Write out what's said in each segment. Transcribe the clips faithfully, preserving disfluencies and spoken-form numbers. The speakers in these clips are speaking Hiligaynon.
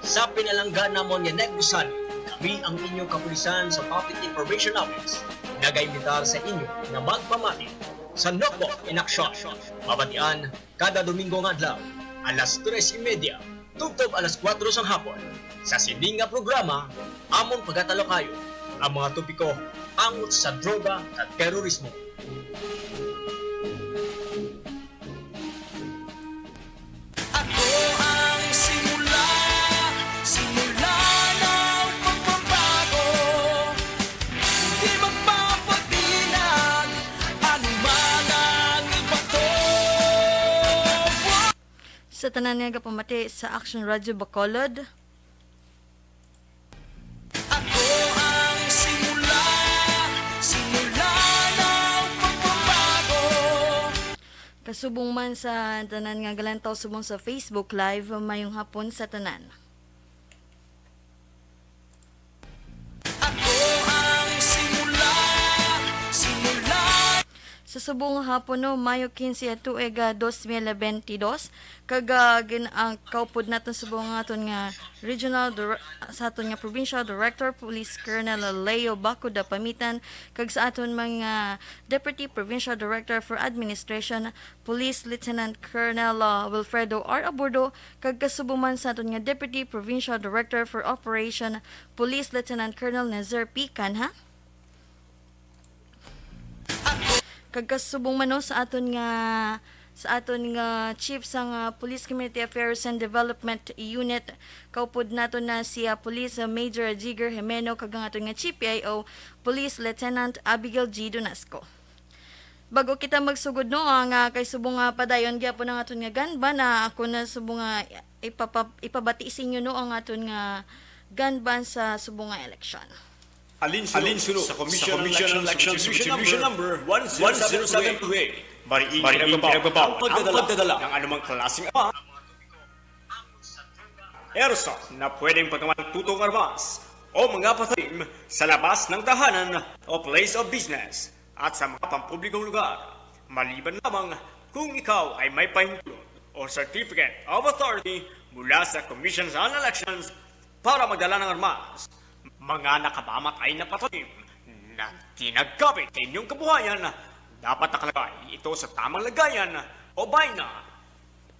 Sa pinalangga namon nga Negros Halley, kami ang inyong kapulisan sa Public Information Office nagaimbitar sa inyo nga magpamati sa Nokbok in Action. Mabatian kada Domingo nga adlaw, alas tres y media tubtob alas kuwatro sang hapon. Sa sini nga programa, amon pagatalukayon ang mga topiko angot sa droga kag terorismo. Ako ang simula, simula ng pagbabago. Hindi magpapatinag ang mga ibato. Sa tanan nga gapamati sa Action Radio Bacolod, Ako ang simula, simula ng pagbabago. Kasubong man sa tanan nga galantaw subong sa Facebook Live, mayong hapon sa tanan. Ako ang simula, simula. Sa subong nga hapon, no, Mayo quince, tuig, ah, dos mil bentidós, kag, ah, gin-, ang kaupod naton subong nga aton nga Regional Dir-, sa aton nga Provincial Director Police Colonel Leo Bacuda Pamitan, kag sa aton mga Deputy Provincial Director for Administration Police Lieutenant Colonel, ah, Wilfredo R. Aburdo, kag kasubong man sa aton nga Deputy Provincial Director for Operation Police Lieutenant Colonel Nazir P. Canha. Kag kasubong man, no, sa aton nga, sa aton nga chief sang, ah, Police Community Affairs and Development Unit, kaupod nato na si, ah, Police, ah, Major Jigger Jimeno, kag ang aton nga Chief P I O, Police Lieutenant Abigail G. Donasco. Bago kita magsugod, no, ang, ah, kay subong nga padayon gyapon ang aton nga gun ban, ah, ako na subong nga ipapa-, ipabati sa inyo, no, ang aton nga gun ban sa subong nga eleksyon. Alinsunod sa Commission on Elections Resolution Number one zero seven two A. Mariing pinagbabaw ang pagdadala ng anumang klaseng armas, airsoft na pwedeng pagkaman tutong armas o mga patalim sa labas ng tahanan o place of business at sa mga pampublikong lugar, maliban lamang kung ikaw ay may pahintulot o Certificate of Authority mula sa Commission on Elections para magdala ng armas. Mga nakamamatay na patalim na ginagapit sa inyong kabuhayan, dapat nakalagay ito sa tamang lagayan o bayna.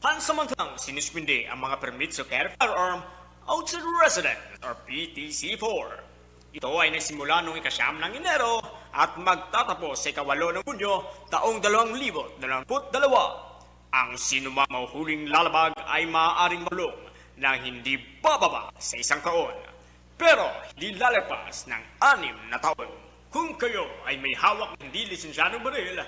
Pansamantalang sinuspindi ang mga permit sa carry firearm outside residence or P T C four. Ito ay nagsimula noong ika-siyam ng Enero at magtatapos sa ika-walo ng Hunyo taong dalawang libo dalawampu't dalawa. Ang sinumang mahuhuling lalabag ay maaaring makulong ng hindi bababa sa isang taon, pero hindi lalagpas ng anim na taon. Kung kayo ay may hawak na hindi lisensyadong baril,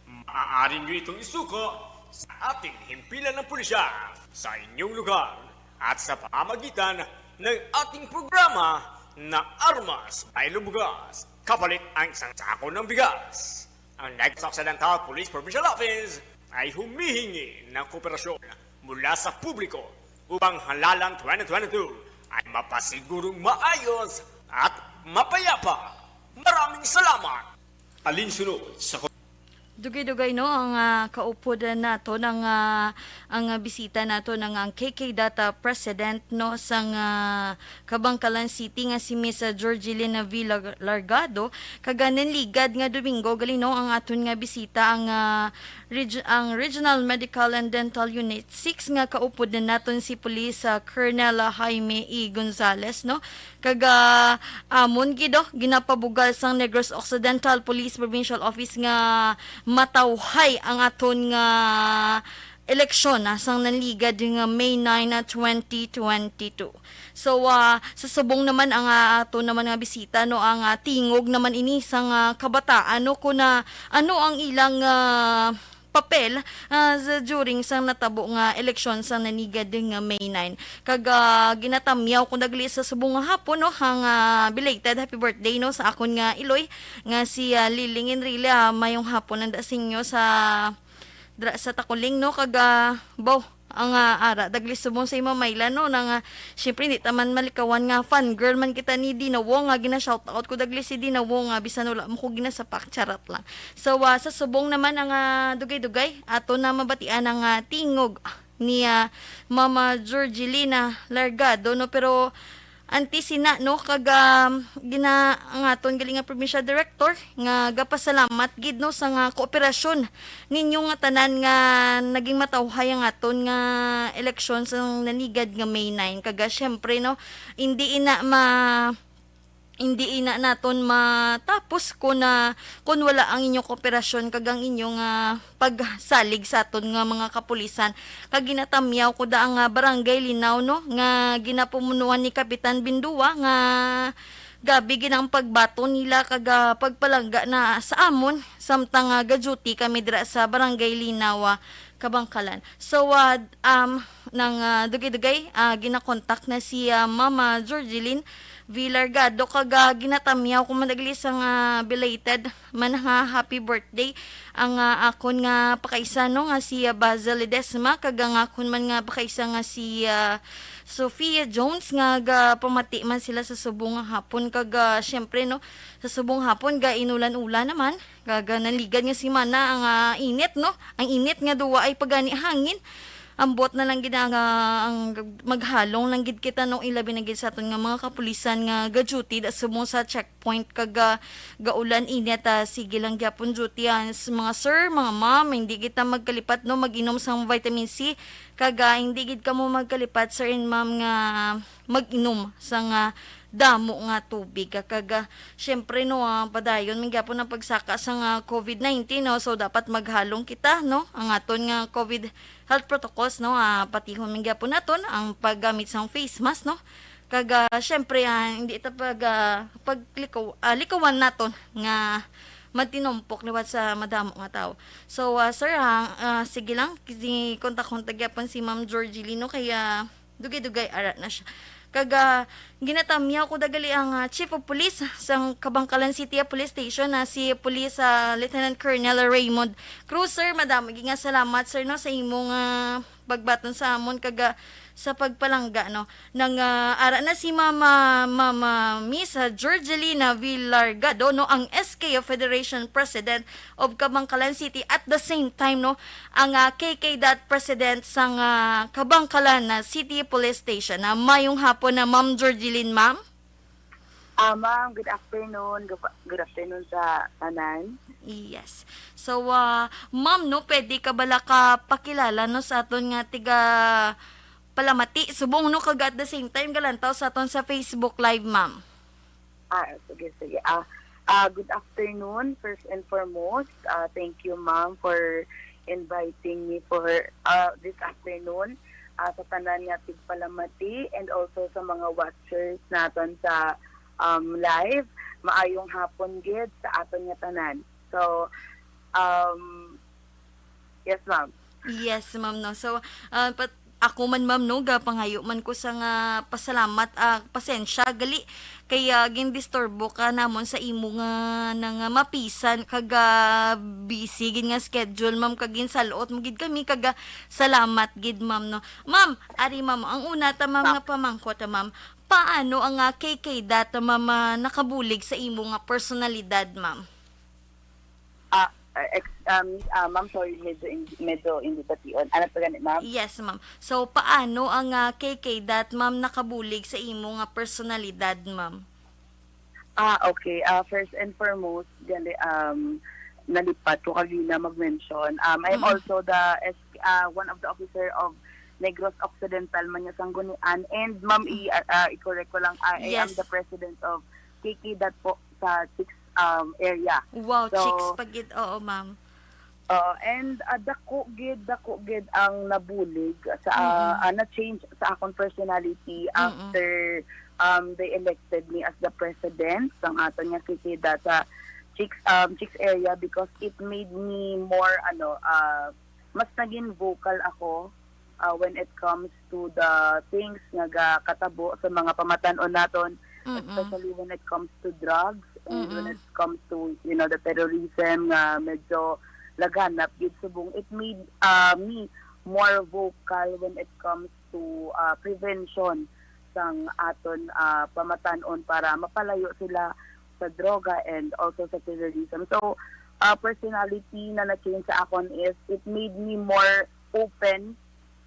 maaari niyo itong isuko sa ating himpilan ng pulisya sa inyong lugar at sa pamamagitan ng ating programa na Armas Baylo Bugas, kapalit ang isang sako ng bigas. Ang Negros Occidental Police Provincial Office ay humihingi ng kooperasyon mula sa publiko upang halalan twenty twenty-two ay mapasigurong maayos at mapayapa. Maraming salamat. Alinsunod sa Dugay-dugay, no, ang, ah, kaupod nato ng, ah, ang, ah, bisita nato ng ang K K Data President, no, sang, ah, Kabangkalan City nga si Miss, ah, Georgeline V. Lar-, Largado. Kag, ah, nanligad nga Domingo gali, no, ang aton nga bisita ang, ah, reg-, ang Regional Medical and Dental Unit six nga kaupod na naton si Police, ah, Colonel, ah, Jaime E. Gonzales, no. Kag, ah, amon gid, oh, ginapabugal sang Negros Occidental Police Provincial Office nga matawhay ang aton nga eleksyon, ah, sang nanligad nga May nine, ah, twenty twenty-two. So, ah, sa subong naman ang, ah, ato naman nga bisita, no, ang, ah, tingog naman ini sang, ah, kabataan, no, kung, ah, ano ang ilang, ah, papel, ah, sa, during sang natabo nga eleksyon sang nanligad nga May nine. Kag, ah, ginatamyaw ko dagli sa subong nga hapon, no, ang, ah, belated happy birthday, no, sa akon nga iloy nga si, ah, Liling Enrile, ah, mayong hapon nanda sa inyo sa dra sa Takuling, no, kag, ah, baw, ang, ah, ara dagli subong sa imo, Myla, no, na nga, syempre, hindi ta man malikawan nga fan girl man kita ni Dinawo, nga gina-shout out ko dagli si Dinawo, nga bisan wala mo ko ginasapak, charot lang. So, ah, sa subong naman ang, ah, dugay-dugay, ato na mabatian ang, ah, tingog ni, ah, Mama Georgelina Largado, no? Pero antes sina, no, kag, um, gina-, ang aton gali nga provincial director nga gapasalamat gid, no, sa nga kooperasyon ninyo nga tanan nga naging matawhay ang aton nga eleksyon sa nanigad nga May nine. Kag, ah, syempre, no, hindi ina ma-, hindi ina naton matapos kun, ah, kun wala ang inyong kooperasyon kag ang inyong, ah, pagsalig sa aton nga mga kapulisan. Kag ginatamyaw ko da ang, ah, Barangay Linaw, no, nga ginapumunuan ni Kapitan Bindua nga gabi gid ang pagbaton nila kag, ah, pagpalangga na sa amon samtang, ah, ga-duty kami dira sa Barangay Linaw, ah, Kabangkalan. So, ah, um, nang, ah, dugay-dugay, ah, ginakontak na si, ah, Mama Georgeline Villargado kag, ah, ginatamyaw ko man dagli sa nga belated man nga happy birthday ang, ah, akon nga pakaisa, no, nga si, ah, Basil Ledesma kag ang akon man nga pakaisa nga si, ah, Sofia Jones nga gapamati man sila sa subong nga hapon kag, ah, syempre, no, sa subong hapon ga inulan-ulan naman kag, ah, naligad nga semana ang, ah, init, no, ang init nga duwa ay pagani hangin. Ambot na lang gid ang, ah, ang maghalong lang gid kita, no, ilabi na gid sa aton nga mga kapulisan nga ga-duty da subong sa checkpoint kag, ah, gaulan init, ah, sige lang gyapon duty, ah, s-, mga sir, mga ma'am, hindi kita magkalipat, no, mag-inom sang vitamin C kag, ah, hindi gid kamo magkalipat, sir and ma'am, nga mag-inom sang, ah, damo nga tubig. Kag, ah, syempre, no, ah, padayon man gyapon ang pagsaka sang, ah, covid nineteen, no? So, dapat maghalong kita, no? Ang aton nga covid health protocols, no? Ah, patihon man gyapon naton ang paggamit sang face mask, no? Kag, ah, syempre, ah, hindi ita pag, ah, paglikaw-, ah, likawan naton nga magtinumpok liwat sa madamo nga tawo. So, ah, sir, ah, ah, sige lang, si kontak-kontak gyapon si Ma'am Georgie Lino, kaya dugay-dugay ara na siya. Kag, ah, ginatamyaw ko dagali ang, ah, Chief of Police sang Kabangkalan City, ah, Police Station, na si Police, ah, Lieutenant Colonel Raymond Cruz. Sir, madamo gid nga salamat, sir, no, sa imong, ah, pagbaton sa amon kag, ah, sa pagpalangga, no. Nang, ah, ara na si Mama, Mama Miss, ah, Georgelina Villargado, no, ang S K O Federation President of Kabangkalan City, at the same time, no, ang, ah, K K dot President sang, ah, Kabangkalan na City Police Station. Ah, mayong hapon na, Ma'am Georgeline, ma'am. Ah, ma'am, good afternoon. Good, good afternoon sa tanan. Yes. So, ah, ma'am, no, pwede ka bala ka pakilala, no, sa aton nga tiga Palamati, subong, no, kag at the same time galantaw sa aton sa Facebook Live, ma'am. Ah, sige, sige. Ah, ah, good afternoon. First and foremost, ah, thank you, ma'am, for inviting me for, ah, this afternoon. Ah, sa tanan nga tigpalamati and also sa mga watchers naton sa, um, live, maayong hapon gid sa aton nga tanan. So, um, yes, ma'am. Yes, ma'am, no. So, ah, pat-, ako man, ma'am, no, gapangayo man ko sa nga pasalamat, ah, pasensya, gali, kay, ah, gindisturbo ka namon sa imo nga, na nga mapisan, kag, ah, busy gid nga schedule, ma'am, kag ginsalot mo gid kami, kag, ah, salamat gid, ma'am, no. Ma'am, ari, ma'am, ang una ta, ma'am, nga pamangkot, ah, ma'am, paano ang, ah, K K dot, ma'am, ah, nakabulig sa imo nga personalidad, ma'am? Ah, ah, ex-, um, ah, ma'am, sorry, medyo in-, medyo hindi pation. Ano pa gani, ma'am? Yes, ma'am. So, paano ang, ah, K K dot, ma'am, nakabulig sa imo nga personalidad, ma'am? Ah, okay. Ah, first and foremost, gali, um, nalipat ko kagina mag-mention. Um, I am Mm. also the S-, ah, one of the officer of Negros Occidental man nga Sanggunian. And, ma'am, i-, ah, ah, i-correct ko lang, I am Yes. the president of K K dot po sa Chicks, um, area. Wow, So, Chicks pa gid. Oo, ma'am. Oo, and, ah, dako gid, dako gid ang nabulig sa, ah, Mm-mm. ah, na-change sa akong personality Mm-mm. after, um, they elected me as the president sang aton nga K K dot sa Chicks, um, Chicks area, because it made me more, ano, ah, mas naging vocal ako, ah, when it comes to the things nga gakatabo sa mga pamatan-on naton, Mm-mm. especially when it comes to drugs and when Mm-mm. it comes to, you know, the terrorism nga medyo laganap gid subong. It made, ah, me more vocal when it comes to, ah, prevention sang aton, ah, pamatan-on para mapalayo sila sa droga and also sa terrorism. So, ah, personality na na-change sa akon is it made me more open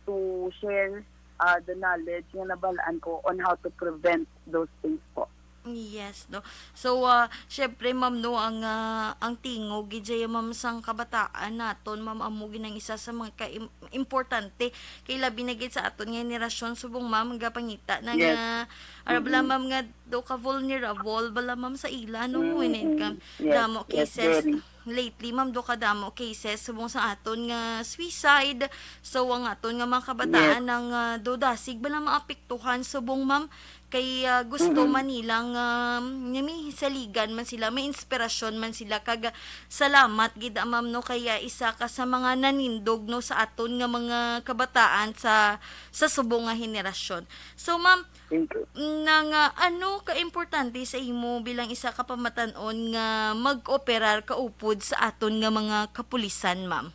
to share, ah, the knowledge nga nabalaan ko on how to prevent those things po. Yes, no. So, ah, syempre, ma'am, no, ang, ah, ang tingog gid siya, ma'am, sang kabataan naton, ma'am, amo gid ang isa sa mga ka-, im-, importante kay labi na gid sa aton nga henerasyon subong, ma'am, gapangita na Yes. nga, ara bala, Mm-mm. ma'am, nga do ka vulnerable bala, ma'am, sa ila, no, when it Mm-mm. come Yes, damo yes, cases. Very. Lately, ma'am, do kadamo cases subong sa aton nga suicide. So, ang aton nga mga kabataan Yes. ang, ah, do dasig bala maapektuhan subong, ma'am, kay, ah, gusto Mm-mm. man nila nga, nga may saligan man sila, may inspirasyon man sila, kag salamat gid, ah, ma'am, no, kay, ah, isa ka sa mga nanindog, no, sa aton nga mga kabataan sa, sa subong nga henerasyon. So, ma'am, Thank you. na nga, ano ka importante sa imo bilang isa ka pamatan-on nga mag-operar kaupod sa aton nga mga kapulisan, ma'am?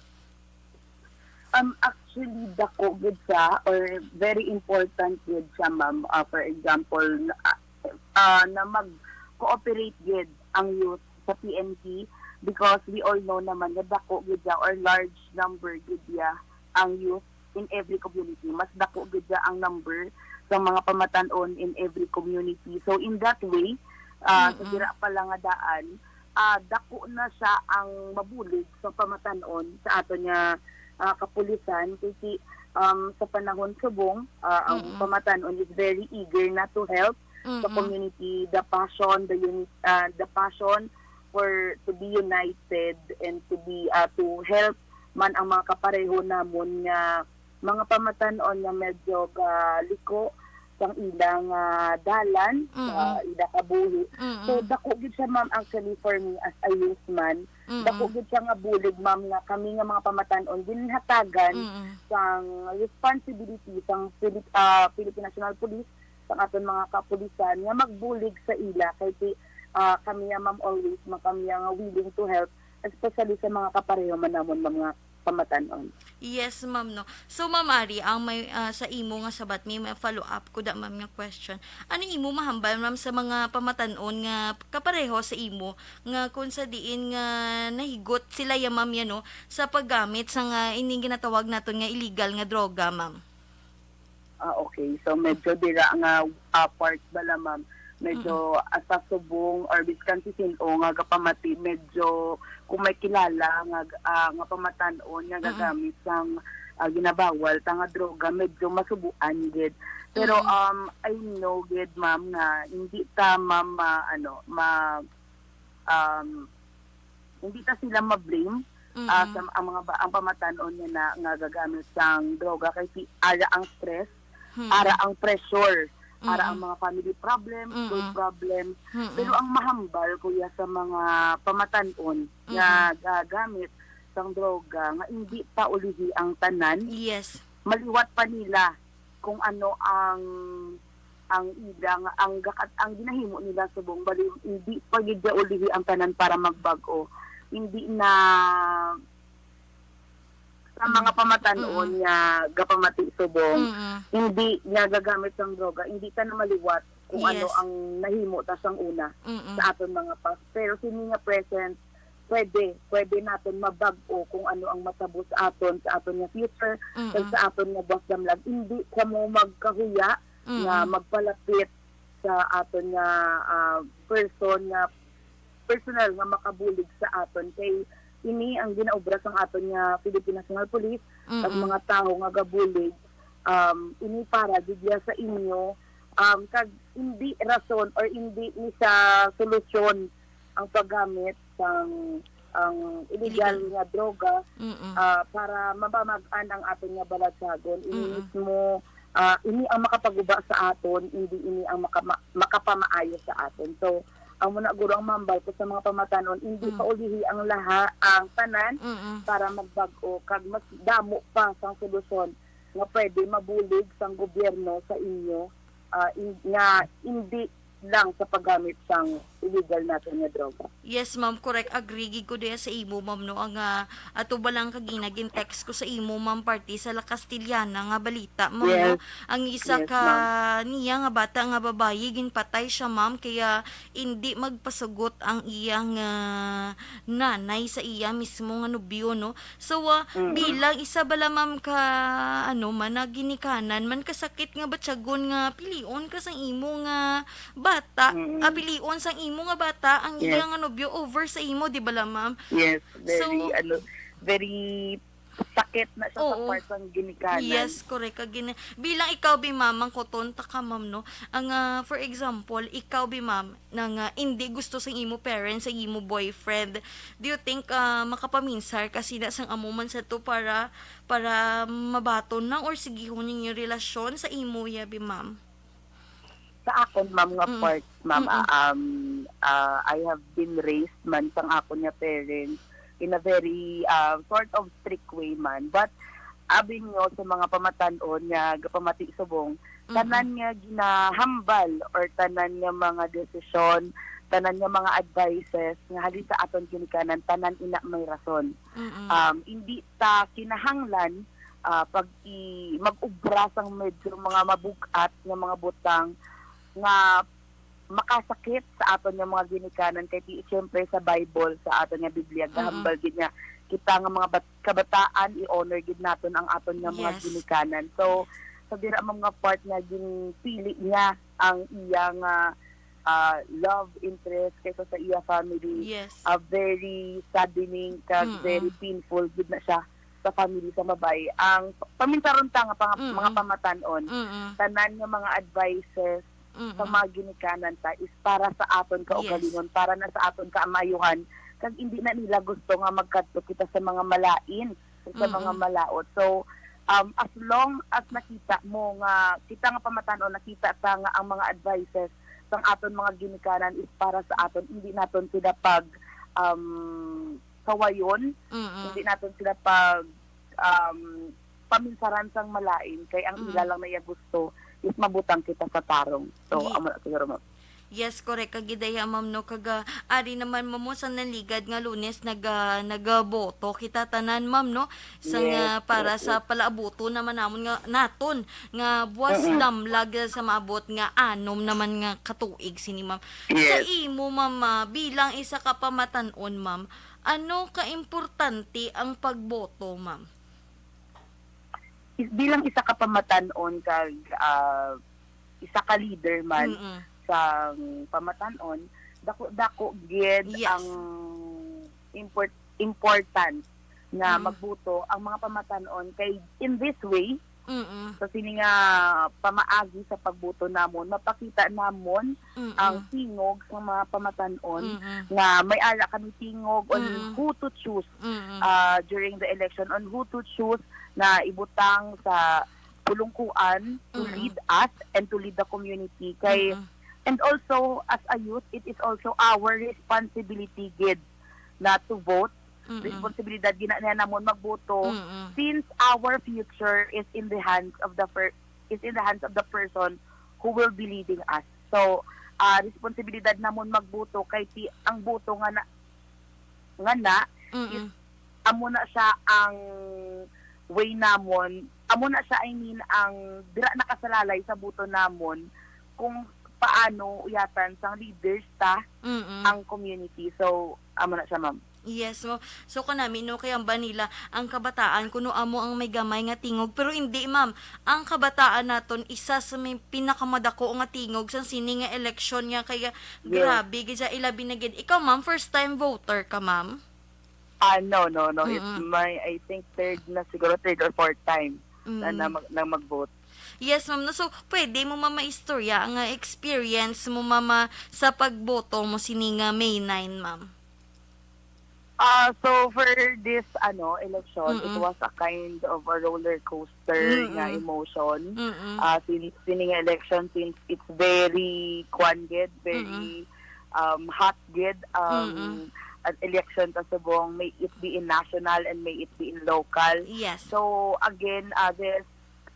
Um, actually, dako gid siya or very important gid siya, ma'am. Ah, for example, na, ah, ah, na mag-cooperate gid ang youth sa P N P because we all know naman nga dako gid siya or large number gid siya ang youth in every community. Mas dako gid siya ang number sa mga pamatan-on in every community. So, in that way, ah, sa Mm-mm. dira pa lang nga daan, ah, dako na siya ang mabulig sa pamatan-on sa aton nga, ah, kapulisan. Kasi, um, sa panahon subong, ah, ang Mm-mm. pamatan-on is very eager na to help sa Mm-mm. community, the passion, the uni-, ah, the passion for to be united and to be, ah, to help man ang mga kapareho namon nga mga pamatan-on nga medyo galiko sang ilang, ah, dalan sa Mm-mm. ila kabuhi. So, Mm-mm. dako gid siya, ma'am, actually, for me as a youth man. Mm-mm. Dako gid siya nga bulig, ma'am, nga kami nga mga pamatan-on ginhatagan Mm-mm. sang responsibility sang Philip-, ah, Philippine National Police, sang aton mga kapulisan nga magbulig sa ila kay ti-, ah, kami nga, ma'am, always man kami nga willing to help, especially sa mga kapareho man namon, ma'am, nga pamatan-on. Yes, ma'am, no. So, Ma'am Ari, ang may, ah, sa imo nga sabat, may, may follow-up ko da, ma'am, nga question. Ano imo mahambal, ma'am, sa mga pamatan-on nga kapareho sa imo nga kung sa diin nga nahigot sila ya, ma'am, ya, no, sa paggamit sa nga ining ginatawag naton nga illegal nga droga, ma'am? Ah, okay. So, medyo dira nga, ah, part bala, ma'am. Medyo, Mm-mm. ah, sa subong or biskan si sin-o nga gapamati, medyo kung may kilala nga, ah, nga pamatan-on nga Mm-mm. gagamit sang, ah, ginabawal ta nga droga, medyo masubuan gid. Pero, Mm-mm. um, I know gid, ma'am, nga hindi ta, ma'am, ma-, ano, ma-, um, hindi ta sila ma-blame, ah, Mm-mm. sa ang mga ba-, ang pamatan-on nga na, nga gagamit sang droga kay si, ara ang stress, Mm-mm. ara ang pressure, ara ang Mm-mm. mga family problems, school Mm-mm. problems. Mm-mm. Pero ang mahambal, kuya, sa mga pamatan-on nga Mm-mm. gagamit sang droga nga hindi pa ulihi ang tanan, Yes. maliwat pa nila kung ano ang, ang ila nga, ang gakat-, ang ginahimo nila subong, bali, hindi pa gid siya ulihi ang tanan para magbag-o. Hindi na sa mga Mm. pamatan-on Mm-mm. nga gapamati subong, Mm-mm. hindi nga gagamit sang droga, hindi ta na maliwat kung ano Yes. ang nahimo ta sang una Mm-mm. sa aton mga past. Pero sini nga present, pwede, pwede naton mabag-o kung ano ang matabo sa aton, sa aton nga future, kag Mm-mm. sa aton nga buwas damlag. Hindi kamo magkahuya nga Mm-mm. magpalapit sa aton nga, ah, person nga personal nga makabulig sa aton. Kay ini ang ginaobra sang aton nga Philippine National Police, ang Mm-mm. mga tawo nga gabulig, um, ini para gid ya sa inyo, um, kag hindi rason or hindi ni sa solusyon ang paggamit sang, ang illegal Illegal. nga droga, Mm-mm. ah, para mapamag-an ang aton nga balatyagon. Ini Mm-mm. mismo, ah, ini ang makapaguba sa aton, hindi ini ang makama-, makapamaayo sa aton. So, amo na guro ang mahambal ko sa mga pamatan-on, hindi Mm. pa ulihi ang laha, ang tanan Mm-mm. para magbag-o, kag mas damo pa sang solusyon nga pwede mabulig sang gobyerno sa inyo, ah, in-, nga hindi lang sa paggamit sang illegal naton nga droga. Yes, ma'am, correct. Agree gid ko diya sa imo, ma'am, no. Ang, ah, ato ba lang kagina gin-text ko sa imo, ma'am, parte sa La Castellana nga balita, ma'am, no. Yes. Ang isa Yes, ka ma'am. niya nga bata nga babayi, ginpatay siya, ma'am, kaya indi magpasugot ang iyang, ah, nanay sa iya mismo nga nobyo, no. So, ah, Mm. bilang isa bala, ma'am, ka, ano man, na ginikanan man, kasakit nga batyagon nga pilion ka sang imo nga bata, Mm. ah, pilion sang imo nga bata ang Yes. iya nga nobyo over sa imo, di bala, ma'am? Yes, very, So, ano, very sakit na siya sa Oo. part sang ginikanan. Yes, correct. Kag gini-, bilang ikaw, bi, ma'am, ang koton ta ka, ma'am, no? Ang, ah, for example, ikaw, bi, ma'am, na nga hindi gusto sang imo parents, sang imo boyfriend, do you think, ah, makapaminsar ka sina sang amo man sa to para, para mabaton lang or sigihon ninyo relasyon sa imo, ya, bi, ma'am? Sa akon, ma'am, nga Mm. part, ma'am, Mm-mm. ah, um, ah, I have been raised man sang akon nga parents in a very, ah, sort of strict way man. But, abi nyo sa mga pamatan-on nga gapamati subong, Mm-mm. tanan nga ginahambal or tanan nga mga desisyon, tanan nga mga advices nga halin sa aton ginikanan, tanan ina may rason. Mm-mm. Um, hindi ta kinahanglan, ah, pag i-, mag-ubra sang medyo mga mabug-at nga mga butang nga makasakit sa aton nga mga ginikanan, kay di, siyempre, sa Bible, sa aton nga Biblia, Mm-mm. gahambal gid nga kita nga mga bat-, kabataan, i-honor gid naton ang aton nga mga Yes. ginikanan. So, sa dira, ma'am, nga part nga ginpili niya ang iya nga, ah, love interest kaysa sa iya family, Yes. ah, very saddening kag Mm-mm. very painful gid na siya sa family sa babayi. Ang p-, paminsaron ta nga pang-, Mm-mm. mga pamatan-on, Mm-mm. tanan nga mga advices sa Mm-mm. mga ginikanan ta is para sa aton Yes. kaugalingon, para na sa aton kaamayohan, kag hindi na nila gusto nga magkadto kita sa mga malain, sa Mm-mm. mga malaot. So, um, as long as nakita mo nga, kita nga pamatan-on, nakita ta nga ang mga advices sang aton mga ginikanan is para sa aton, hindi naton sila pag, um, sawayon, Mm-mm. hindi naton sila pag, um, paminsaran sang malain, kay ang Mm. ila lang na iya gusto is mabutang kita sa tarong. So, Ye-, amo na siguro, ma'am. Yes, correct. Kag gidaya, ma'am, no? Kag, ah, ari naman, ma'am, mo, sa naligad nga Lunes, nag-, ah, nagaboto kita tanan, ma'am, no? Sa Yes, nga, para yes, sa yes. palaabuto naman namon nga, naton, nga buwas Mm-mm. damlag sa maabot nga anom naman nga katuig sini, ma'am. Sa Yes. imo, ma'am, ah, bilang isa ka pamatan-on, ma'am, ano ka importante ang pagboto, ma'am? Is-, bilang isa ka pamatan-on kag, ah, isa ka leader man Mm-mm. sang pamatan-on, dako-dako gid Yes. ang import-, important nga Mm. magboto ang mga pamatan-on, kay in this way, Mm-mm. sa sini nga pamaagi sa pagboto namon, mapakita namon Mm-mm. ang tingog sa mga pamatan-on Mm-mm. nga may ara kami tingog on Mm-mm. who to choose, Mm-mm. ah, during the election, on who to choose na ibutang sa pulungkuan to Mm-mm. lead us and to lead the community. Kay, Mm-mm. and also, as a youth, it is also our responsibility gid na to vote. Mm-mm. Responsibilidad gina niya namon magboto Mm-mm. since our future is in the hands of the per-, is in the hands of the person who will be leading us. So, ah, responsibilidad namon magboto kay ti-, ang boto nga na, nga na is Mm-mm. amo na siya ang way namon, amo na siya, I mean, ang dira nakasalalay sa boto namon kung paano uyatan sang leaders ta Mm-mm. ang community. So, amo na siya, ma'am. Yes, ma'am. So, kanami, no, kay ang ba nila, ang kabataan, kuno amo ang may gamay nga tingog. Pero hindi, ma'am. Ang kabataan naton, isa sa may pinakamadako nga tingog sa sini nga eleksyon niya. Kaya, Yes. grabe, gid siya, ilabi na gid. Ikaw, ma'am, first time voter ka, ma'am? Ah, no, no, no. It's Mm-mm. my, I think, third na siguro, third or fourth time na, na Mm. mag-, na mag-vote. Yes, ma'am. No, so, pwede mo, ma'am, maistorya ang, ah, experience mo, ma'am, ah, sa pagboto mo sini nga May nine, ma'am? Ah, so for this, ano, election, it Mm-mm. was a kind of a roller coaster nga Mm-mm. emotion. Mm-mm. Ah, sin-, sini nga election, since it's very kwan gid, Mm-mm. very, um, hot gid, um, Mm-mm. an election ta subong, may it be in national and may it be in local. Yes. So, again, ah, this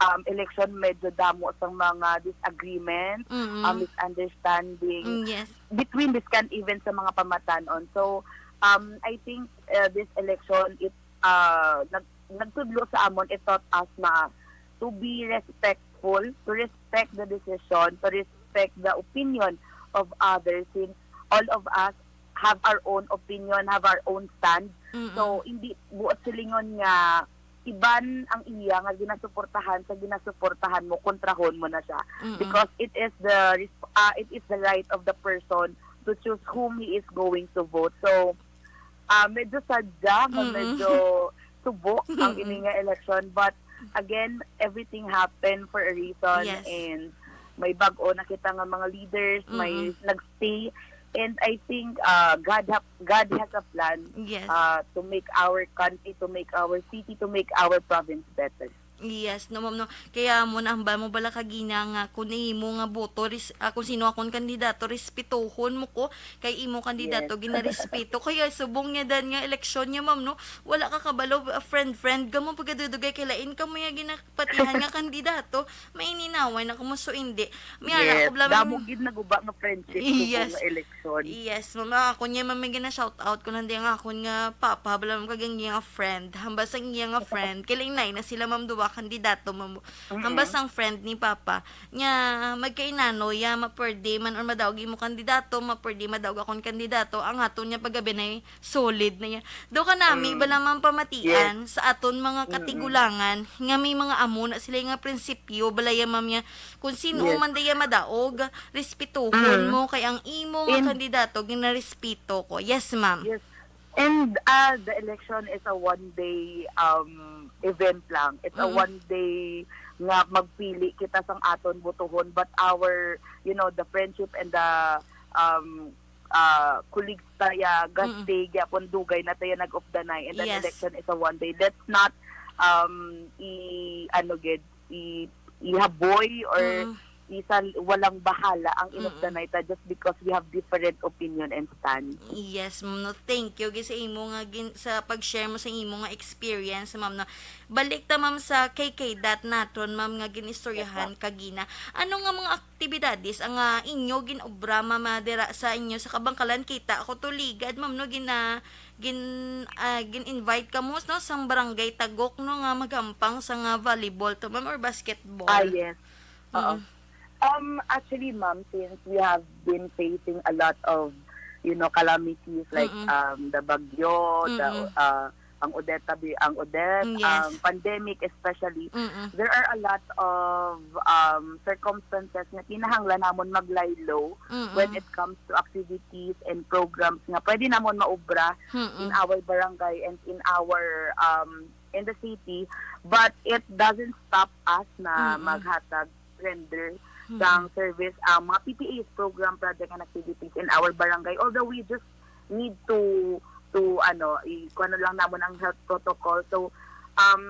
um, election, medyo damo sang mga disagreement, Mm-mm. um, misunderstanding Mm, yes. between this kan even sa mga pamatan-on. So, um, I think uh, this election, it uh, nag nagtudlo sa amon, it taught us na to be respectful, to respect the decision, to respect the opinion of others, since all of us have our own opinion, have our own stand. Mm-mm. So, hindi buot silingon nga iban ang iya nga ginasuportahan sa ginasuportahan mo, kontrahon mo na siya. Mm-mm. Because it is the resp- ah, it is the right of the person to choose whom he is going to vote. So, ah, medyo sadya nga Mm-mm. medyo subok ang Mm-mm. ini nga election, but again, everything happened for a reason. Yes. And may bag-o na kita nga mga leaders, may Mm-mm. nagstay, and I think uh, God have God has a plan Yes. uh, to make our country, to make our city, to make our province better. Yes, no, ma'am, no. Kaya mo na, hambal mo bala kagina nga kung imo nga boto, res, ah, kung sino akong kandidato, respetuhon mo ko, kay imo kandidato, Yes. Ginarespeto. Kaya subong niya dan nga eleksyon niya, ma'am, no? Wala ka kabalo, ah, friend-friend, gamo pagadudugay kay lain ka mo yung ginapatihan nga kandidato, maininaway na kumuso hindi. Miyara Yes, ko bala, damo gid naguba nga friendship subong Yes. nga eleksyon. Yes, ma'am. Ako niya, ma'am, may gina-shout out ko lang din nga akon nga papa, bala, ma'am, kaganggi nga friend. Hambal sa iya nga friend, kailangan na sila, ma'am, duwa kandidato, ma'am. Hambal sang friend ni papa, niya, magkainano, ya, mapwerte man or madaog imo kandidato, mapwerte madaog akon kandidato, ang ato niya pagabinay, solid na niya. Do ka nami, Mm. bala, ma'am, pamatian Yes. sa aton mga Mm-mm. katigulangan, nga may mga amo na sila nga prinsipyo, bala, ya, ma'am, niya, kung sino Yes. man diya madaog, respetuhon Mm. mo, kay ang imo nga And kandidato, ginarespeto ko. Yes, ma'am. Yes. And uh, the election is a one-day um, event lang. It's a Mm-mm. one-day nga magpili kita sang aton botohon, but our, you know, the friendship and the um, uh, colleagues taya, Mm-mm. gastay, gyapon dugay na taya nag-updanay, and an Yes. election is a one-day. Let's not um, i, ano gid, i, ihaboy or Mm. isa walang bahala ang Mm-mm. inupdanay ta just because we have different opinion and stand. Yes, ma'am, no. Thank you gid sa imo nga gin, sa pag-share mo sa imo nga experience, ma'am, no. Balik ta, ma'am, sa K K dot naton, ma'am, nga ginistoryahan Yes, kagina. Ano nga mga aktibidades ang, ah, inyo ginobra, ma'am, ah, dira sa inyo sa Kabangkalan? Kita ako tuligad, ma'am, no, gina, gin, ah, gin-invite kamo, no, sang Barangay Tagok, no, nga magampang sa nga volleyball to, ma'am, or basketball? Ah, yes. Oo. Mm. Um, actually, ma'am, since we have been facing a lot of, you know, calamities like Mm-mm. um the bagyo, the Mm-mm. uh, ang Odette, tabi- ang Odette, Mm, yes. ang pandemic especially, Mm-mm. there are a lot of um circumstances nga kinahanglan namon mag-lie low Mm-mm. when it comes to activities and programs nga pwede namon maubra in Mm-mm. our barangay and in our um in the city, but it doesn't stop us na Mm-mm. maghatag render Mm-mm. sang service ang mga P P As, program, project and activities in our barangay, although we just need to to ano i kuno lang namon ang health protocol. So um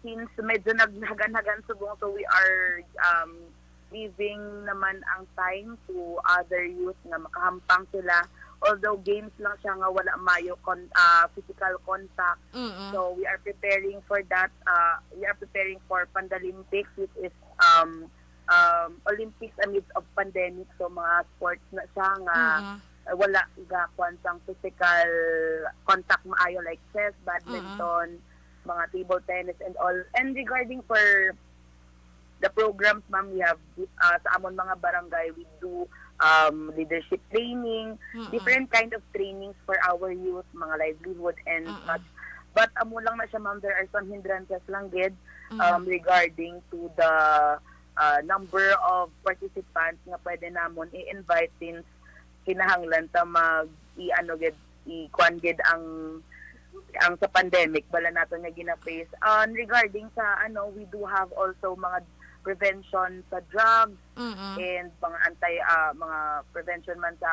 since medyo naghagan-hagan subong, so we are um giving naman ang time to other youth nga makahampang sila, although games lang siya nga wala mayo con- ah, physical contact. Mm-mm. So we are preparing for that. Uh, we are preparing for Pandalympics, which is um, um, Olympics amidst of pandemic. So mga sports na siya nga Mm-mm. uh, wala gakuan sang physical contact maayo, like chess, badminton, mga table tennis and all. And regarding for the programs, ma'am, we have uh, sa amon mga barangay, we do um, leadership training, Mm-mm. different kind of trainings for our youth, mga livelihood and Mm-mm. such. But amo lang na siya, ma'am, there are some hindrances lang gid Mm. um, regarding to the uh, number of participants nga pwede namon i-invite, since kinahanglan ta mag i-ano gid, i-kwan gid ang ang sa pandemic bala nato nga gina-face. And regarding sa ano, we do have also mga prevention sa drugs Mm-mm. and mga anti ah, mga prevention man sa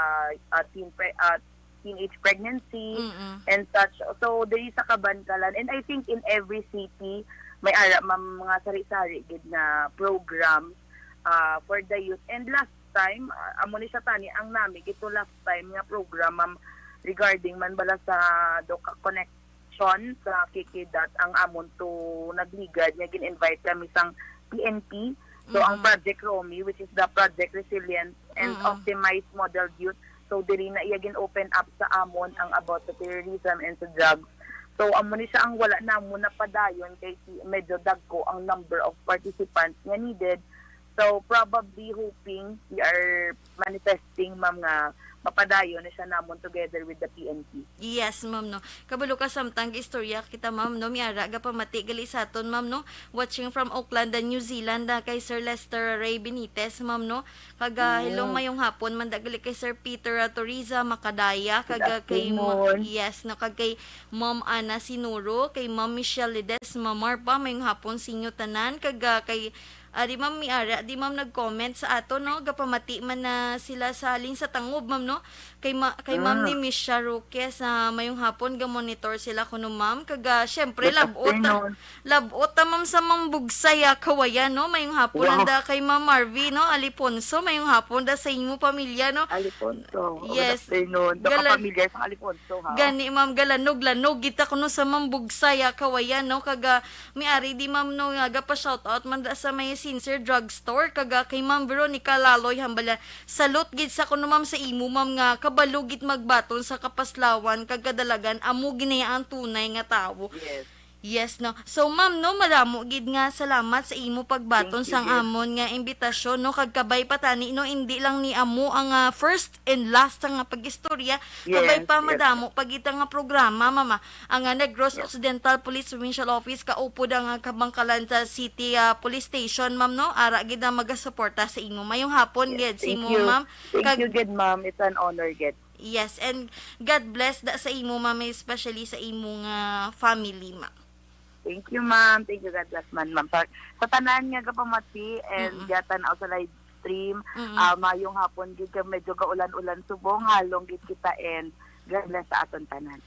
ah, teen pre, ah, teenage pregnancy Mm-mm. and such. So diri sa Kabankalan, and I think in every city may ara, ma'am, mga sari-sari gid nga program ah, for the youth. And last time, ah, amo ni siya tani ang nami ito last time nga program, ma'am, regarding man bala sa do ka connection sa K K dot ang amon to nagligad nga gin-invite kami sang P N P. So, ang Mm-mm. Project Romy, which is the Project Resilient and Mm-mm. Optimized Model Youth, so diri na iya gin-open up sa amon ang about sa terrorism and sa drugs. So, amo ni siya ang wala namon napadayon kay si, medyo dagko ang number of participants nga needed. So, probably hoping, we are manifesting, ma'am, nga mapadayon na siya namon together with the P N P. Yes, ma'am, no. Kabalo ka, samtang istorya kita, ma'am, no. Miara, gapamati gali sa aton, ma'am, no. Watching from Auckland, ah, New Zealand, ah, kay Sir Lester Ray Benitez, ma'am, no. Kag, ah, hello, Mm. mayong hapon man da gali kay Sir Peter, ah, Toriza Macadaya, Good kag, ah, kay ma-, afternoon. Yes, no, kag kay Ma'am Ana Sinuro, kay Ma'am Michelle Ledesma Marpa, mayong hapon sa inyo tanan, kag, ah, kay, ah, di, ma'am, miara, di, ma'am, nag-comment sa ato, no? Gapamati man na sila sa halin sa Tangob, ma'am, no? Kay ma-, kay Ma'am Mm. ni Misha Roque sa mayong hapon, ga-monitor sila kuno, ma'am. Kag, ah, syempre, Good labot, ah, afternoon. Labot ta, ma'am, sa Mambugsay, ah, Kawayan, no? Mayong hapon Wow. nanda kay Ma'am Marvy, no? Alifonso, mayong hapon da sa imo pamilya, no? Alifonso. Yes. Good afternoon. Do Gala-, kapamilya sang Alifonso, ha? Gani, ma'am, galanog-lanog kita kuno sa Mambugsay, ah, Kawayan, no? Kag, ah, miari di, ma'am, no, nga gapa-shoutout man da sa may Sincere Drugstore, kag, ah, kay Ma'am Veronica Laloy Hambala. Salute gid sa kuno, ma'am, sa imo, ma'am, nga kabalo gid magbaton sa kapaslawan, kag kadalagan amo gid na ang tunay nga tawo. Yes. Yes, no. So, ma'am, no, madamo gid nga salamat sa imo pagbaton Thank you, sang yes. amon nga imbitasyon, no, kag kabay pa tani, no, indi lang ni amo ang, ah, first and last nga pag-istorya, kabay Yes, pa yes. madamo pa gid nga programa, mama. Ang, ah, Negros Yes. Occidental Police Provincial Office kaupod ang, ah, Kabankalan sa City, ah, Police Station, ma'am, no, ara gid ang magasuporta sa imo. Mayong hapon Yes, gid sa thank imo, you. ma'am. Thank Kag you gid, ma'am. It's an honor gid. Yes, and God bless da sa imo, ma'am, especially sa imong, ah, family, ma'am. Thank you, ma'am. Thank you. God bless man, ma'am. Sa, sa tanan nga gapamati and Mm-mm. gatan-aw sa live stream, Mm-mm. ah, mayong hapon gid kay medyo gaulan-ulan subong, halong gid kita and God bless sa aton tanan.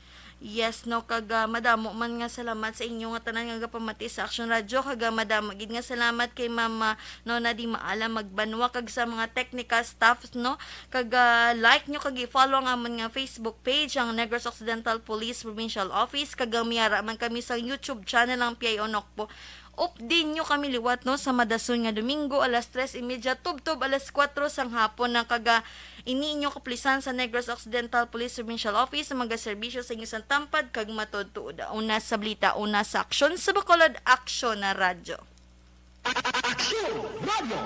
Yes, no, kag, ah, madamo man nga salamat sa inyo nga tanan nga gapamati sa Action Radio, kag, ah, madamo gid nga salamat kay Ma'am, ah, Nona Di Maala Magbanwa kag sa mga technical staff, no, kag, ah, like nyo kag i-follow ang amon nga Facebook page, ang Negros Occidental Police Provincial Office, kag, ah, miara man kami sa YouTube channel, ang P I O Nokpo. Update nyo kami liwat, no, sa madason nga Domingo, alas tres y media, tubtob alas kuwatro sang hapon, na kag, ah, ini inyo kapulisan sa Negros Occidental Police Provincial Office, magaserbisyo sa inyo sang tampad kag matuod-tuod. Una sa balita, una sa aksyon, sa Bacolod Aksyon na Radyo. Aksyon Radio.